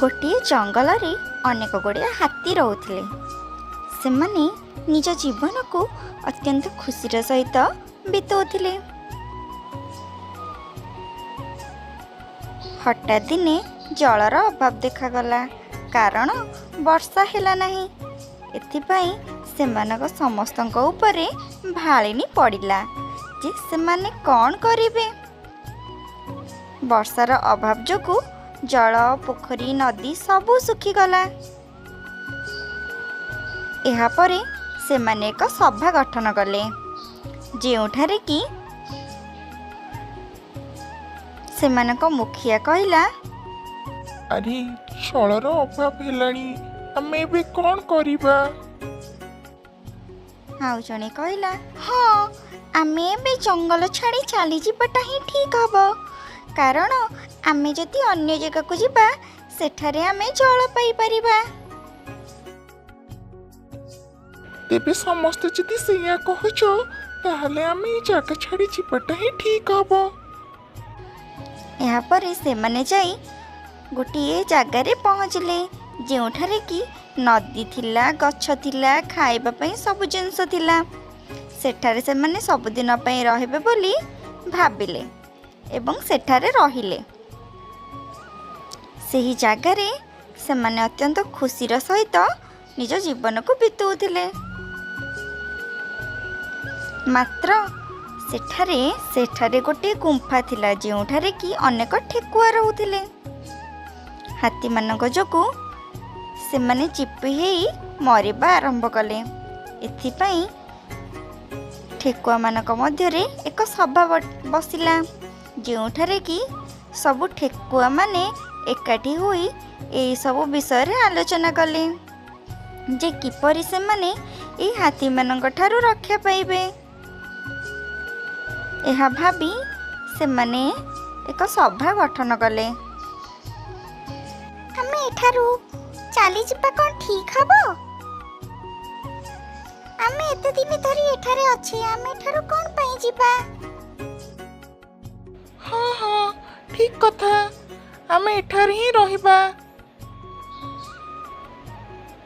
ଗୋଟିଏ ଜଙ୍ଗଲରେ ଅନେକ ଗୁଡ଼ିଏ ହାତୀ ରହୁଥିଲେ। ସେମାନେ ନିଜ ଜୀବନକୁ ଅତ୍ୟନ୍ତ ଖୁସିର ସହିତ ବିତାଉଥିଲେ। ହଠାତ୍ ଦିନେ ଜଳର ଅଭାବ ଦେଖାଗଲା, କାରଣ ବର୍ଷା ହେଲା ନାହିଁ। ଏଥିପାଇଁ ସେମାନଙ୍କ ସମସ୍ତଙ୍କ ଉପରେ ଭାଳେଣି ପଡ଼ିଲା ଯେ ସେମାନେ କ'ଣ କରିବେ। ବର୍ଷାର ଅଭାବ ଯୋଗୁଁ ଜଳ, ପୋଖରୀ, ନଦୀ ସବୁ ଶୁଖିଗଲା। ଏହାପରେ ସେମାନେ ଏକ ସଭା ଗଠନ କଲେ, ଯେଉଁଠାରେ କି ସେମାନଙ୍କ ମୁଖିଆ କହିଲା, ଆରେ, ଜଳର ଅଭାବ ହେଲାଣି, ଆମେ ଏବେ କ'ଣ କରିବା? ଆଉ ଜଣେ କହିଲା, ହଁ, ଆମେ ଏବେ ଜଙ୍ଗଲ ଛାଡ଼ି ଚାଲିଯିବାଟା ହିଁ ଠିକ୍ ହବ, କାରଣ ଆମେ ଯଦି ଅନ୍ୟ ଜାଗାକୁ ଯିବା ସେଠାରେ ଆମେ ଜଳ ପାଇପାରିବା। ତେବେ ସମସ୍ତେ ଯଦି ସେଇଆ କହୁଛ, ତାହେଲେ ଆମେ ଏଇ ଜାଗା ଛାଡ଼ି ଯିବାଟା ହିଁ ଠିକ୍ ହବ। ଏହାପରେ ସେମାନେ ଯାଇ ଗୋଟିଏ ଜାଗାରେ ପହଞ୍ଚିଲେ, ଯେଉଁଠାରେ କି ନଦୀ ଥିଲା, ଗଛ ଥିଲା, ଖାଇବା ପାଇଁ ସବୁ ଜିନିଷ ଥିଲା। ସେଠାରେ ସେମାନେ ସବୁଦିନ ପାଇଁ ରହିବେ ବୋଲି ଭାବିଲେ ଏବଂ ସେଠାରେ ରହିଲେ। ସେହି ଜାଗାରେ ସେମାନେ ଅତ୍ୟନ୍ତ ଖୁସିର ସହିତ ନିଜ ଜୀବନକୁ ବିତାଉଥିଲେ। ମାତ୍ର ସେଠାରେ ଗୋଟିଏ ଗୁମ୍ଫା ଥିଲା, ଯେଉଁଠାରେ କି ଅନେକ ଠେକୁଆ ରହୁଥିଲେ। ହାତୀମାନଙ୍କ ଯୋଗୁଁ ସେମାନେ ଚିପି ହେଇ ମରିବା ଆରମ୍ଭ କଲେ। ଏଥିପାଇଁ ଠେକୁଆମାନଙ୍କ ମଧ୍ୟରେ ଏକ ସଭା ବସିଲା, ଯେଉଁଠାରେ କି ସବୁ ଠେକୁଆମାନେ ଏକାଠି ହୋଇ ଏହିସବୁ ବିଷୟରେ ଆଲୋଚନା କଲେ ଯେ କିପରି ସେମାନେ ଏହି ହାତୀମାନଙ୍କ ଠାରୁ ରକ୍ଷା ପାଇବେ। ଏହା ଭାବି ସେମାନେ ଏକ ସଭା ଗଠନ କଲେ। ଆମେ ଏଠାରୁ ଚାଲିଯିବା କ'ଣ ଠିକ୍ ହବ? ଆମେ ଏତେ ଦିନ ଧରି ଏଠାରେ ଅଛେ, ଆମେ ଏଠାରୁ କ'ଣ ପାଇଁ ଯିବା? ହଁ, ଠିକ୍ କଥା, ଆମେ ଏଠାରେ ହିଁ ରହିବା।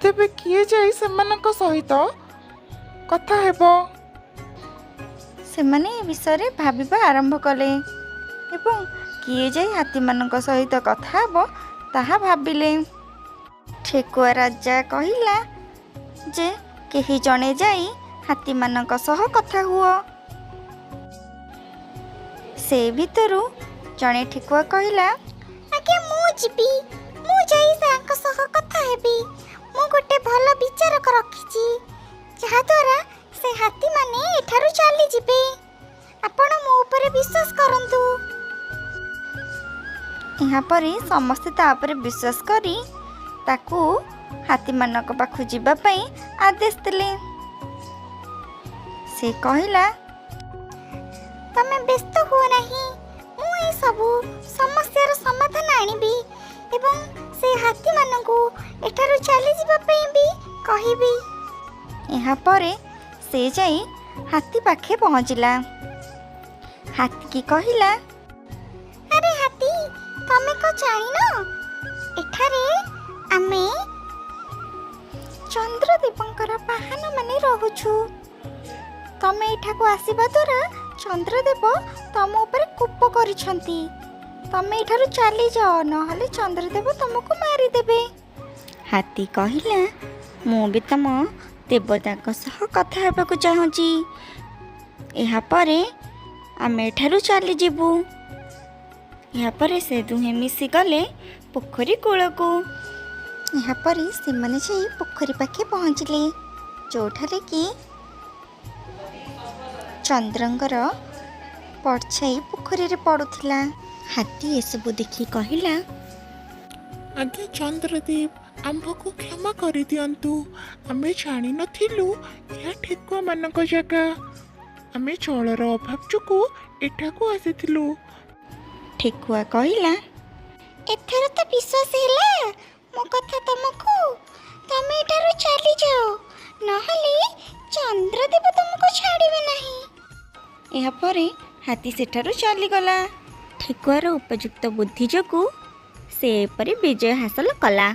ତେବେ କିଏ ଯାଇ ସେମାନଙ୍କ ସହିତ କଥା ହେବ? ସେମାନେ ଏ ବିଷୟରେ ଭାବିବା ଆରମ୍ଭ କଲେ ଏବଂ କିଏ ଯାଇ ହାତୀମାନଙ୍କ ସହିତ କଥା ହେବ ତାହା ଭାବିଲେ। ଠେକୁଆ ରାଜା କହିଲା ଯେ କେହି ଜଣେ ଯାଇ ହାତୀମାନଙ୍କ ସହ କଥା ହୁଅ। ସେ ଭିତରୁ ଜଣେ ଠେକୁଆ କହିଲା, ଆଜ୍ଞା, ମୁଁ ଯିବି। ମୁଁ ଯାଇ ତାଙ୍କ ସହ କଥା ହେବି। ମୁଁ ଗୋଟେ ଭଲ ବିଚାରକ ରଖିଛି, ଯାହାଦ୍ୱାରା ସେ ହାତୀମାନେ ଏଠାରୁ ଚାଲିଯିବେ। ଆପଣ ମୋ ଉପରେ ବିଶ୍ୱାସ କରନ୍ତୁ। ଏହାପରେ ସମସ୍ତେ ତା ଉପରେ ବିଶ୍ୱାସ କରି ତାକୁ ହାତୀମାନଙ୍କ ପାଖକୁ ଯିବା ପାଇଁ ଆଦେଶ ଦେଲେ। ସେ କହିଲା, ତମେ ବ୍ୟସ୍ତ ହୁଅ ନାହିଁ, ମୁଁ ଏସବୁ ସମସ୍ୟାର ସମାଧାନ ଆଣିବି ଏବଂ ସେ ହାତୀମାନଙ୍କୁ ଏଠାରୁ ଚାଲିଯିବା ପାଇଁ ବି କହିବି। ଏହାପରେ ସେ ଯାଇ ହାତୀ ପାଖେ ପହଞ୍ଚିଲା। ହାତୀକି କହିଲା, ଆରେ ହାତୀ, ତମେ କଣ ଜାଣିନ ଏଠାରେ ଆମେ ଚନ୍ଦ୍ରଦେବଙ୍କର ବାହନ ମାନେ ରହୁଛୁ? ତମେ ଏଠାକୁ ଆସିବା ଦ୍ୱାରା ଚନ୍ଦ୍ରଦେବ ତମ ଉପରେ କୋପ କରିଛନ୍ତି। ତମେ ଏଠାରୁ ଚାଲିଯାଅ, ନହେଲେ ଚନ୍ଦ୍ରଦେବ ତମକୁ ମାରିଦେବେ। ହାତୀ କହିଲା, ମୁଁ ବି ତମ ଦେବତାଙ୍କ ସହ କଥା ହେବାକୁ ଚାହୁଁଛି। ଏହାପରେ ଆମେ ଏଠାରୁ ଚାଲିଯିବୁ। ଏହାପରେ ସେ ଦୁହେଁ ମିଶିଗଲେ ପୋଖରୀ କୂଳକୁ। ଏହାପରେ ସେମାନେ ଯାଇ ପୋଖରୀ ପାଖେ ପହଞ୍ଚିଲେ, ଯେଉଁଠାରେ କି ଚନ୍ଦ୍ରଙ୍କର ପରଛାଇ ପୋଖରୀରେ ପଡ଼ୁଥିଲା। ହାତୀ ଏସବୁ ଦେଖି କହିଲା, ଆଜ୍ଞା ଚନ୍ଦ୍ରଦେବ, ଆମ୍ଭକୁ କ୍ଷମା କରିଦିଅନ୍ତୁ। ଆମେ ଜାଣିନଥିଲୁ ଏହା ଠେକୁଆମାନଙ୍କ ଜାଗା। ଆମେ ଜଳର ଅଭାବ ଯୋଗୁଁ ଏଠାକୁ ଆସିଥିଲୁ। ଠେକୁଆ କହିଲା, ଏଥର ତ ବିଶ୍ୱାସ ହେଲା ମୋ କଥା ତମକୁ? ତମେ ଏଠାରୁ ଚାଲିଯାଅ, ନହେଲେ ଚନ୍ଦ୍ରଦେବ ତମକୁ ଛାଡ଼ିବେ ନାହିଁ। ଏହାପରେ ହାତୀ ସେଠାରୁ ଚାଲିଗଲା। ଠେକୁଆର ଉପଯୁକ୍ତ ବୁଦ୍ଧି ଯୋଗୁଁ ସେ ଏପରି ବିଜୟ ହାସଲ କଲା।